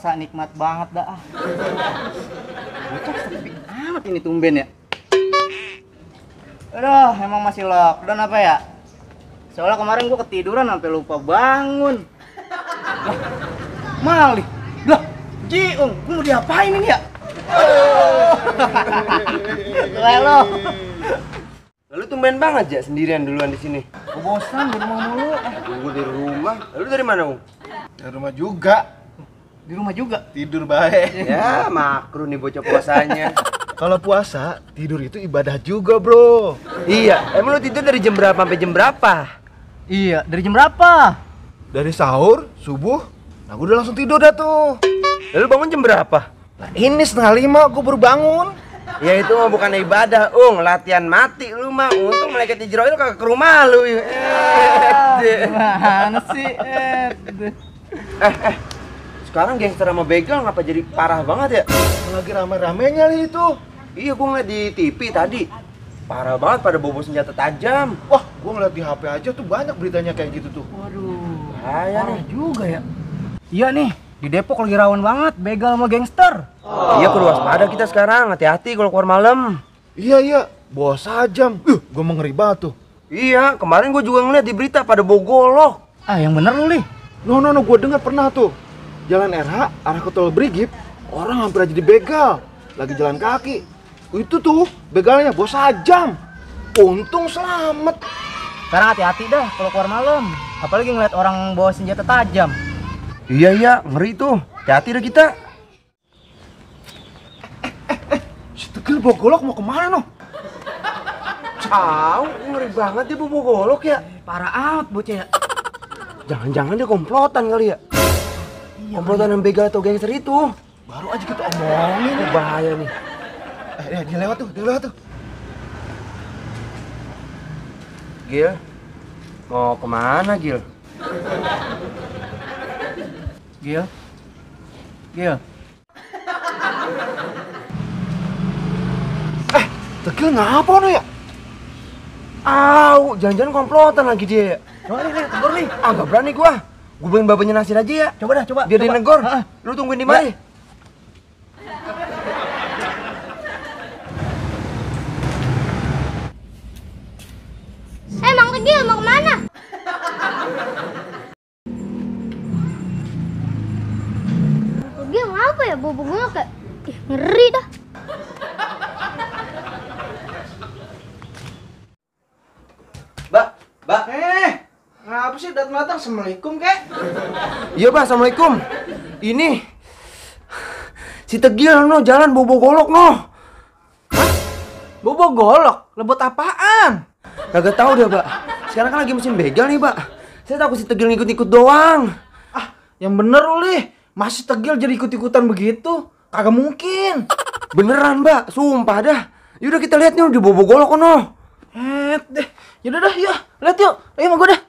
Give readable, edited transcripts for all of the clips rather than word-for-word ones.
puasa nikmat banget dah. Bocah sepi amat ini tumben ya. Aduh, emang masih lockdown apa ya? Soalnya kemarin gua ketiduran sampai lupa bangun. Lah, Mali. Lah, Jiung, gua mau diapain ini ya? Halo. Lalu tumben banget ya sendirian duluan di sini. Gua bosan di rumah mulu. Gua di rumah. Lalu dari mana, Ung? Dari rumah juga. Di rumah juga. Tidur baik. Ya, makruh nih bocah puasanya. Kalau puasa, tidur itu ibadah juga, bro. Iya, emang lu tidur dari jam berapa sampai jam berapa? Iya, dari jam berapa? Dari sahur, subuh, nah gue udah langsung tidur dah tuh. Lalu bangun jam berapa? Nah, ini 4:30 gue baru bangun. Ya itu mah bukan ibadah, Ung. Latihan mati lu mah. Untung malaikat Jibril kagak ke rumah lu. Gimana sih? Sekarang gangster sama begal ngapa jadi parah banget ya? Lagi rame-ramenya nih itu. Iya, gua ngeliat di TV tadi. Parah banget pada bobo senjata tajam. Wah, gue ngeliat di HP aja tuh banyak beritanya kayak gitu tuh. Waduh, Bahaya parah nih. juga ya. Iya nih, di Depok lagi rawan banget begal sama gangster. Iya, perlu waspada kita sekarang. Hati-hati kalau keluar malam. Iya, bawa sajam. Gue mau ngeri banget tuh. Iya, kemarin gua juga ngeliat di berita pada bawa golok. Ah, yang bener lu, Li. No, gue dengar pernah tuh. Jalan RH, arah ke Tol Brigip, orang hampir aja dibegal. Lagi jalan kaki. Itu tuh, begalnya bawa sajam. Untung selamat. Sekarang hati-hati dah kalau keluar malam. Apalagi ngeliat orang bawa senjata tajam. Iya, ngeri tuh. Hati-hati dah kita. Si Tegil bawa golok mau kemana, no? Tahu, ngeri banget dia bawa golok ya. Parah amat bocah ya. Jangan-jangan dia komplotan kali ya? Iya, komplotan yang begal atau gangster itu. Baru aja kita omongin. Bahaya nih. Dia lewat tuh. Gil, mau kemana Gil? Gil. Tegil ngapa no ya? Jangan-jangan komplotan lagi dia ya? Coba Li, tegur Li. Gak berani gua. Gua beliin babanya Nasir aja ya. Coba. Biar dia negor. Lu tungguin di mari. Mang Tegil mau kemana? Tegil ngapa ya bobo gue kayak ngeri dah. Mbak. Ngapa sih datang-datang? Assalamualaikum, kek. Iya, Pak. Assalamualaikum. Ini si Tegil no jalan bobo golok no. Bobo golok? Lebot apaan? Kagak tahu deh, Pak. Sekarang kan lagi musim begal nih, Pak. Saya takut si Tegil ngikut-ngikut doang. Yang bener Uli. Masih Tegil jadi ikut-ikutan begitu? Kagak mungkin. Beneran, Mbak. Sumpah dah. Yaudah kita lihat nih di bobo golok no. Deh. Yaudah dah, yuk. Lihat yuk. Ayo sama gue dah.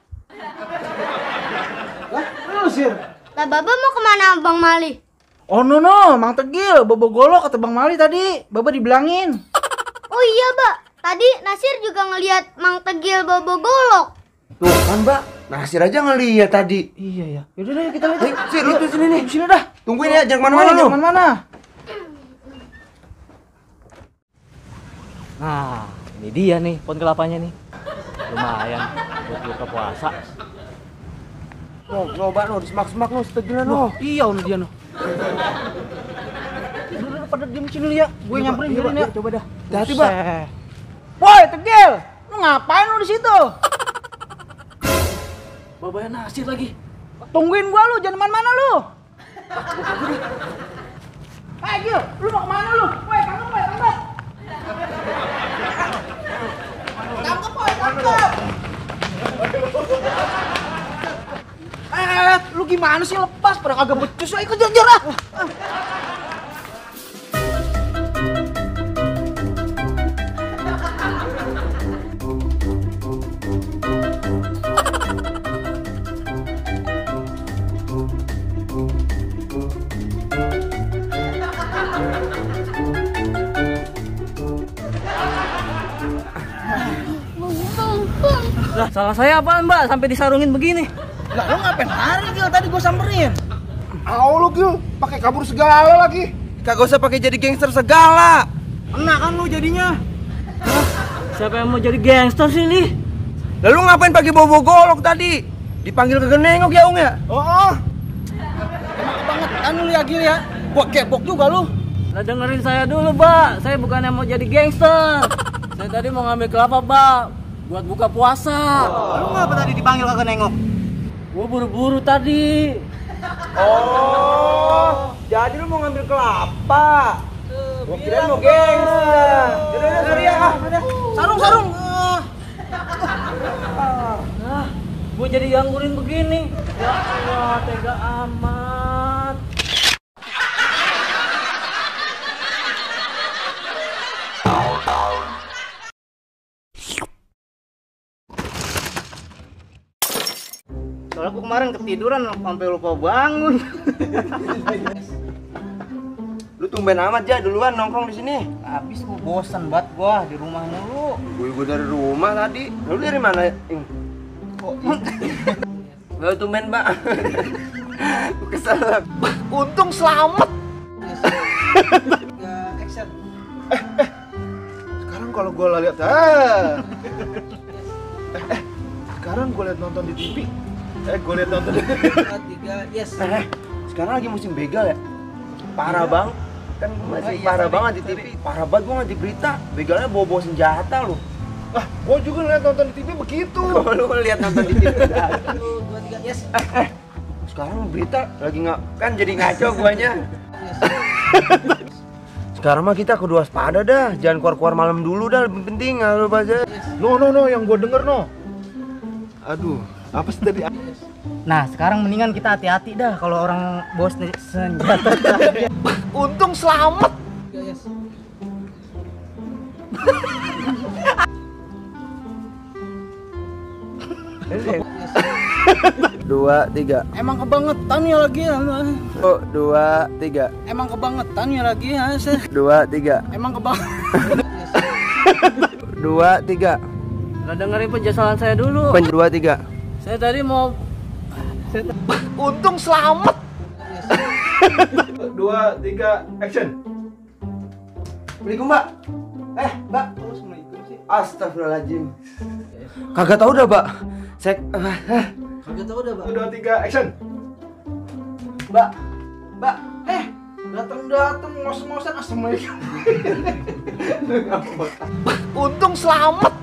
Lah, lu Sir. Lah Baba mau kemana Bang Mali? Oh no, Mang Tegil. Bobo golok kata Bang Mali tadi. Baba dibilangin. Oh iya, Mbak. Tadi Nasir juga ngelihat Mang Tegil bobo golok. Tuh kan, Mbak. Nasir aja ngeliat tadi. Iya ya. Yaudah deh kita lihat. Sir, lu tuh sini nih. Sini dah. Tungguin ya, jangan kemana-mana lu. Jangan kemana-mana. Nah, ini dia nih pohon kelapanya nih. Lumayan buat buka puasa. Coba no, disemak-semak no, setegilan no. Iya, dia no. Udah pada diem sini ya. Gue nyamperin dulu ya. Coba dah. Hati-hati, Mbak. Woi, Tegil. Lu ngapain lu di situ? Babanya Nasir lagi. Tungguin gua lu, jangan mana-mana lu. Gil, lu mau kemana lu? Woi, tangkap. Tangkap. Lu gimana sih lepas? Pada kagak becus, ayo kejar ah. Salah saya apaan, Mbak? Sampai disarungin begini. Lah, lo ngapain lari, Gil? Tadi gue samperin. Au lu Gil, pakai kabur segala lagi. Kagak usah pakai jadi gangster segala. Kena kan lu jadinya. Siapa yang mau jadi gangster sih nih? Lalu ngapain pakai bobo golok tadi? Dipanggil kagak nengok ya, Ung ya? Oh, Banget kan lu ya Gil ya. Gua kepok juga lu. Lah dengerin saya dulu, Mbak. Saya bukan yang mau jadi gangster. Saya tadi mau ngambil kelapa, Mbak, buat buka puasa. Lu ngapa tadi dipanggil kagak nengok? Gua buru-buru tadi. Oh, jadi lu mau ngambil kelapa? Gua kira mau gangster. Udah, sorry ya. Sarung. Nah, gua jadi gangguin begini. Ya Allah, tega amat. Soalnya gua kemarin ketiduran sampai lupa bangun. Lu tumben amat aja duluan nongkrong di sini. Habis gua bosan banget gua di rumah mulu. Gue dari rumah tadi. Lu dari mana, Ing? Lu tumben, Mbak. Kesel. untung selamat. Action. Sekarang kalau gue lihat, sekarang gue lihat nonton di TV. Gue lihat nonton di TV. 3, yes. Sekarang lagi musim begal ya. Parah bang. Kan masih parah banget di TV. Parah banget gua nggak di berita. Begalnya bawa senjata loh. Gue juga lihat nonton di TV begitu. Lu lihat nonton di TV. 2, 3, yes. Sekarang berita lagi nggak kan jadi ngaco guanya. Sekarang mah kita kudu waspada dah. Jangan keluar-keluar malam dulu dah. Lebih penting nggak lupa aja. No, yang gue denger Aduh, apa sih tadi? Nah, sekarang mendingan kita hati-hati dah kalau orang bos senjata. Untung selamat. Dua, tiga. Emang kebangetan ya lagi ya. Oh, 2, 3. Emang kebangetan ya lagi ya. 2, 3. Emang kebangetan. 2, 3. Lah dengerin penjelasan saya dulu. 2, 3. Saya tadi mau Untung selamat. 2, 3, action. Assalamualaikum, Mbak. Mbak. Assalamualaikum sih. Astagfirullahaladzim. Kagak tahu dah, Mbak. Saya Kagak tahu dah, Bang. 2, 3, action. Mbak. Datang ngos-ngosan assalamualaikum. Untung selamat.